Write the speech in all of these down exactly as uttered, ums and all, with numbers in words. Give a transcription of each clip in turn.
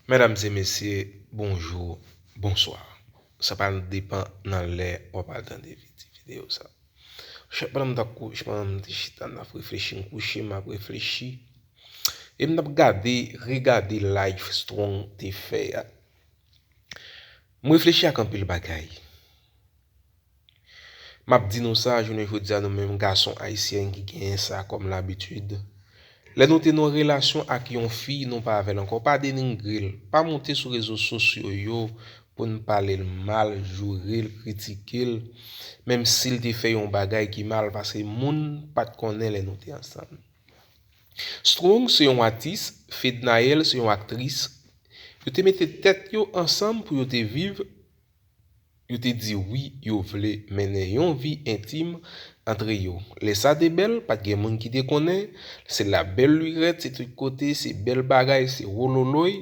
Medam e mesye, bonjou, bonswa. Sa pral depann nan lè w ap al tande vide- videyo sa. Chak pandan m t ap kouche, pandan m te chita, m t ap reflechi, m kouche, m ap reflechi. E m t ap gade, regade live Strong te fè a. M reflechi ak anpil bagay. M ap di nou sa, jounen jodi a, nou menm gason ayisyen ki genyen sa kòm labitid. Lè nou te nan yon relasyon ak yon fi, nou pa avè l ankò, pa denigre l, pa monte sou rezo sosyo yo pou n pale l mal, joure l, kritike l, menm si l te fè yon bagay ki mal, paske moun pa t konnen lè nou te ansanm. Strong se yon atis, Fednaelle se yon aktris. Yo te mete tèt yo ansanm pou yo te viv, yo te di wi, yo vle mennen yon vi entim antre yo. Lè sa te bèl, pa t gen moun ki te konnen, se la belle lurette, se tout kote, se bèl bagay, se wololoy.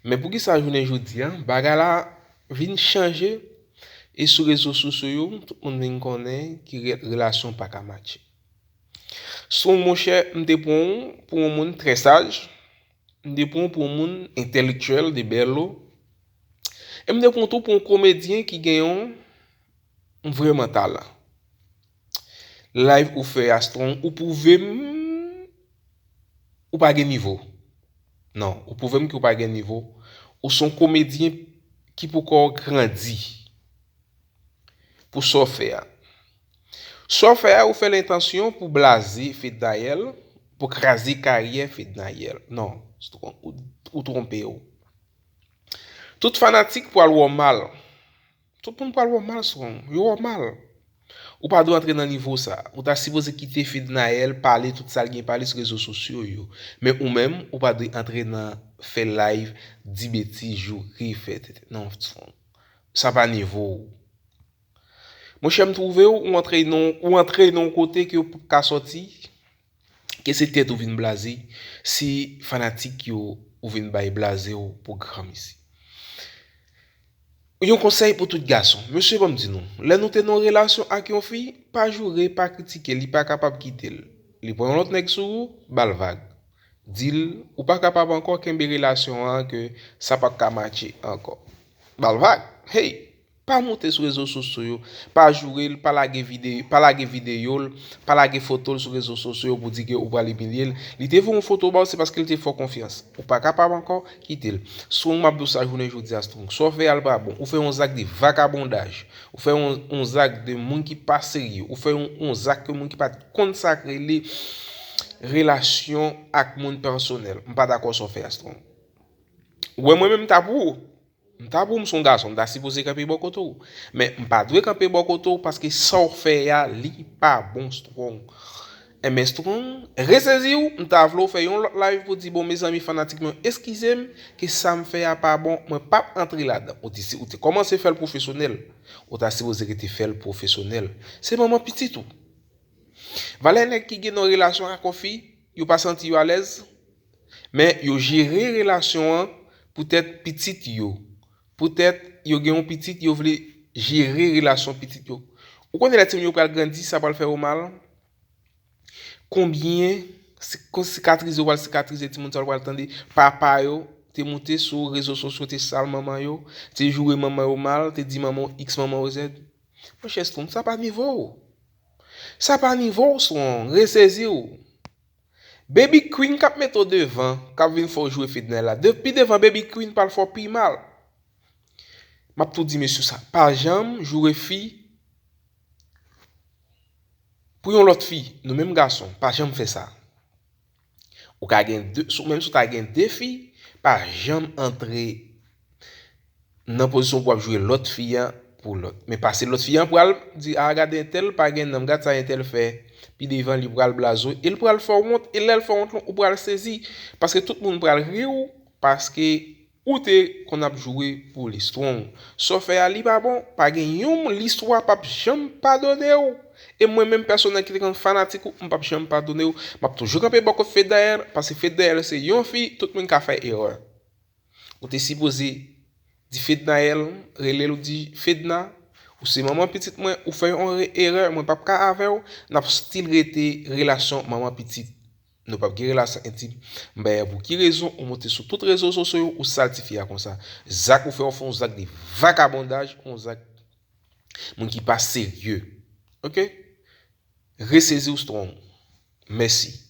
Men poukisa jounen jodi a, bagay la vin chanje, e sou rezo sosyo yo, tout moun vin konnen ki re- relasyon pa ka matche. Strong monchè, m te pran w pou yon moun trè saj, m te pran w pou yon moun entèlektyèl de bèlo, e m te pran w tou pou yon komedyen ki gen yon vrèman talan. Live ou fè a Strong, ou pwouve m ou pa gen nivo. Non, ou pwouve m ke w pa gen nivo. Ou se yon komedyen ki poko grandi pou sa w fè a. Sa w fè a, ou fè l entansyon pou blaze Fednaelle, pou kraze karyè Fednaelle. Non, Strong, ou, ou twonpe w. Tout fanatik pral wè w mal. Tout moun pral wè w mal, Strong. Yo wè w mal. Ou pa dwe antre nan nivo sa. Ou ta sipoze kite Fednaelle pale tout sa l gen pale sou rezo sosyo yo. Men ou menm, ou pa dwe antre nan fè live, di betiz, joure, fè tete. Non, Strong. Sa pa nivo w. Monchè, m twouve w, ou antre nan, ou antre nan yon kote ke w p ap ka sòti, ke se tèt ou vin blaze, se fanatik yo ou vin bay blaze w pou granmesi. Yon konsèy pou tout gason. Mesye, ban m di nou, lè nou te nan yon relasyon ak yon fi, pa joure, pa kritike, li pa kapab kite l. Li pran yon lòt nèg sou ou, ba l vag. Di l, ou pa kapab ankò, kenbe relasyon an, ke sa p ap ka matche ankò. Ba l vag. Hey! Pa monte sou rezo sosyo yo, pa joure l, pa lage vide- pa lage videyo l, pa lage foto l sou rezo sosyo yo pou di ke ou pral imilye l. Li te voye yon foto ba w, se paske l te fè w konfyans. Ou pa kapab ankò, kite l. Strong, m ap di w sa jounen jodi a, Strong. Sa w fè a, l pa bon. Ou fè yon zak de vakabondaj. Ou fè yon, yon zak de moun ki pa serye. Ou fè yon, yon zak ke moun ki pa t konn sa k rele relasyon ak moun pèsonèl. M pa dakò sa w fè a, Strong. Ou wè mwen menm, m ta pou ou. M ta pou w, m se yon gason, m ta sipoze kanpe bò kote w. Men m pa dwe kanpe bò kote w paske sa w fè a, li pa bon, Strong. Enben, Strong, resezi w, m ta vle w fè yon lòt live pou di, bon, mezanmi, fanatik mwen, eskize m, ke sa m fè a pa bon, mwen p ap antre ladan. Ou te, si, ou te kòmanse fè l pwofesyonèl, ou ta sipoze rete fè l pwofesyonèl. Se manman pitit ou. Valè nèg ki gen nan relasyon ak yon fi, yo pa santi yo alèz, men yo jere relasyon an poutèt pitit yo. Poutèt yo gen yon pitit, yo vle jere relasyon pitit yo. Ou konnen lè timoun yo pral grandi, sa pral fè yo mal? Konbyen si- kon sikatrize yo pral sikatrize timoun sa yo pral tande papa yo te monte sou rezo sosyo, te sal manman yo, te joure manman yo mal, te di manman w X, manman w Z? Monchè Strong, sa pa nivo w. Sa pa nivo w, Strong. Resezi w. Baby Queen k ap mete w devan, k ap vin fè w joure Fednaelle la. Depi devan Baby Queen pral fè w pi mal. M ap tou di mesye sa. Pa janm joure fi pou yon lòt fi. Nou menm gason, pa janm fè sa. Ou ka gen de, sou, menm si w ta gen de fi, pa janm antre nan pozisyon pou w ap joure lòt fi a pou lòt. Men pase lòt fi a pral di, a, gade entèl pa gen nanm, gad sa entèl fè. Pi devan li pral blaze w, e l pral fè w wont, e lè l fè w wont lan, ou pral sezi. Paske tout moun pral ri w, paske ou te konn ap joure pou li. Strong. Sa w fè a, li pa bon, pa gen yon listwa p ap janm padone w. E mwen menm pèsonèl ki te konn fanatik ou, m p ap janm padone w. M ap toujou kanpe bò kot Fednaelle, paske Fednaelle se yon fi, tout moun ka fè erè. Ou te sipoze di Fednaelle, rele l ou di, Fedna, ou se manman pitit mwen, ou fè yon re- erè, mwen p ap ka avè w, n ap still rete relasyon manman pitit. Nou p ap gen relasyon entim. M bay pou ki rezon ou monte sou tout rezo sosyo yo, ou sal tifi a konsa? Zak ou fè, ou fè yon zak de vakabondaj, yon zak moun ki pa serye. Ok? Resezi w, Strong. Mèsi.